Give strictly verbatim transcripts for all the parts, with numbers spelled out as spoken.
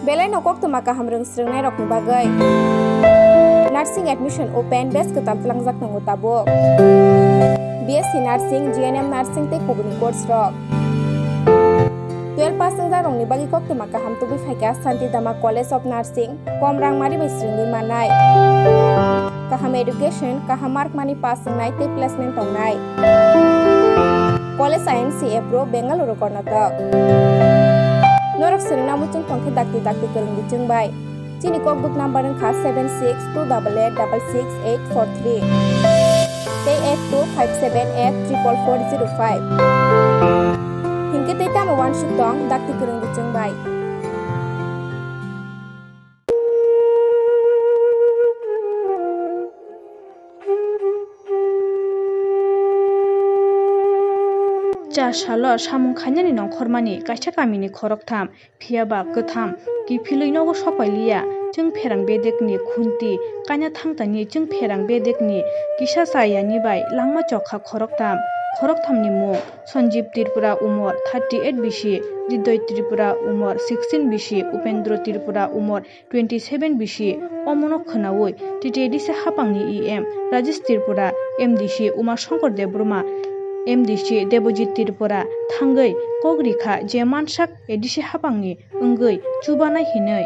Belai no koktwma kaham rwng srwngnairokni bagwi. Nursing admission open, batch kwtal tlangjak tongo tabuk. B S C Nursing, G N M Nursing tei kubuni course rok. Twelve pass wngjakrokni bagwi koktwma kaham tubui phaikha Santidama College of Nursing, kom rang mari bai srwngwi mannai. Kaham education, kaham mark mani pass wngnai tei placement tongnai. College I N C approve, Bengaluru, Karnataka. Norok swrwngna muchung tongkhe dakti dakti kwrwngdi chwng bai. Chini kokduk number wngkha seven six two double eight double six eight four three tei eight two five seven eight triple four zero five. Hinkhe tei tamo uansuk tong dakti kwrwngdi chwng bai. Char salo samung khainani nongkhormani kaisa kamini khoroktham, phiya ba kwtham kiphilwi nogo sokpai liya. Chwng pherang bedekni khunti kaina thangtani chwng pherang bedekni kisa chayani bai langma chokha khoroktham. Khorokthamni mung Sanjeev Tripura, umor thirty eight bisi, Hridoy Tripura, umor sixteen bisi, Upendra Tripura, umor twenty seven bisi. Omono khwnaui T T A D C hapangni E M Rajesh Tripura, M D C Uma Shankar Debbarma, M D C Debojit Tripura thangwi kok rikha je mansak A D C hapangni wngwi chubanai hinwi.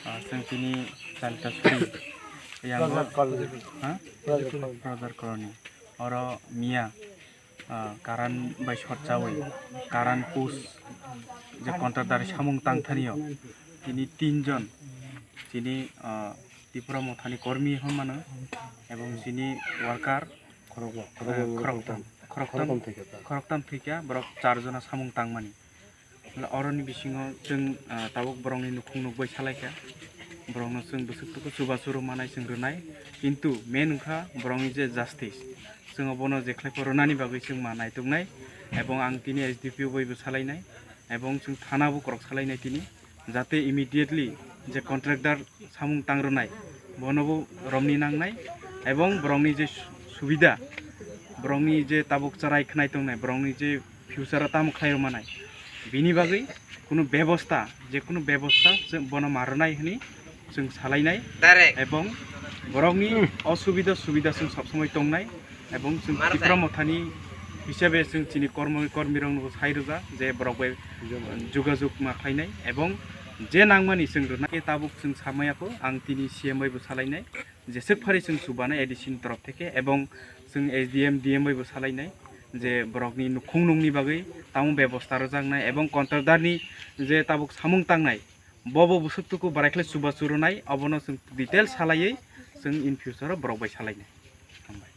Ah, chwng tini Chalita Suri, yango, Roger Colony. Ha? Roger Colony. Roger Colony. Oro miya, ah, karan bai short chawi, karan post je contractor samung tang thani o, tini tin jon, tini, ah, Tipra Mothani kormi hwn mano, ebong chini worker, khorokba, eh, khorokba, khoroktham, khoroktham, khoroktham thwikha ta. Khoroktham thwikha, borok char jona samung tangmani. Oroni bisingo chwng, ah, tabuk borokni nukhung nukbai salaikha. Borokno chwng bwswk tuku chubachu rwmanai chwng rwnai. Kintu main wngkha borokni je justice. Chwng obono jekhlai pho rwnani bagwi chwng ma naituknai. Ebong ang tini S D P O bai bo salainai. Ebong chwng thana bo korok salainai tini. Jate immediately je contractor samung tang rwnai, bono bo romni nangnai, ebong borokni je su-, subida, borokni je tabuk chwrai khnai tongnai, borokni je future o tamo khlai rwmanai, bini bagwi kunu bebosta, je kunu bebosta chwng bono ma rwnai hwnwi chwng salainai. Direct. Ebong borokni, hmm, osubida subida chwng sob somoi tongnai, ebong chwng, mar Tipra Mothani hisabe chwng chini kormo, kormirokno sai rwja je borok bai jogajog ma khlainai, ebong je nangmani chwng rwnai. Tabuk chwng samaya kho, ang tini C M bai bo salainai, jeswk phari chwng chubanai A D C ni torof theke, ebong chwng S D M, D M bai bo salainai je borokni nukhung nungni bagwi tamo bebosta rwjaknai, ebong contractor ni je tabuk samung tangnai, bobo bwswk tuku barai khlai chubachu rwnai, obono chwng detail salaiwi chwng in future o borok bai salainai. Hambai.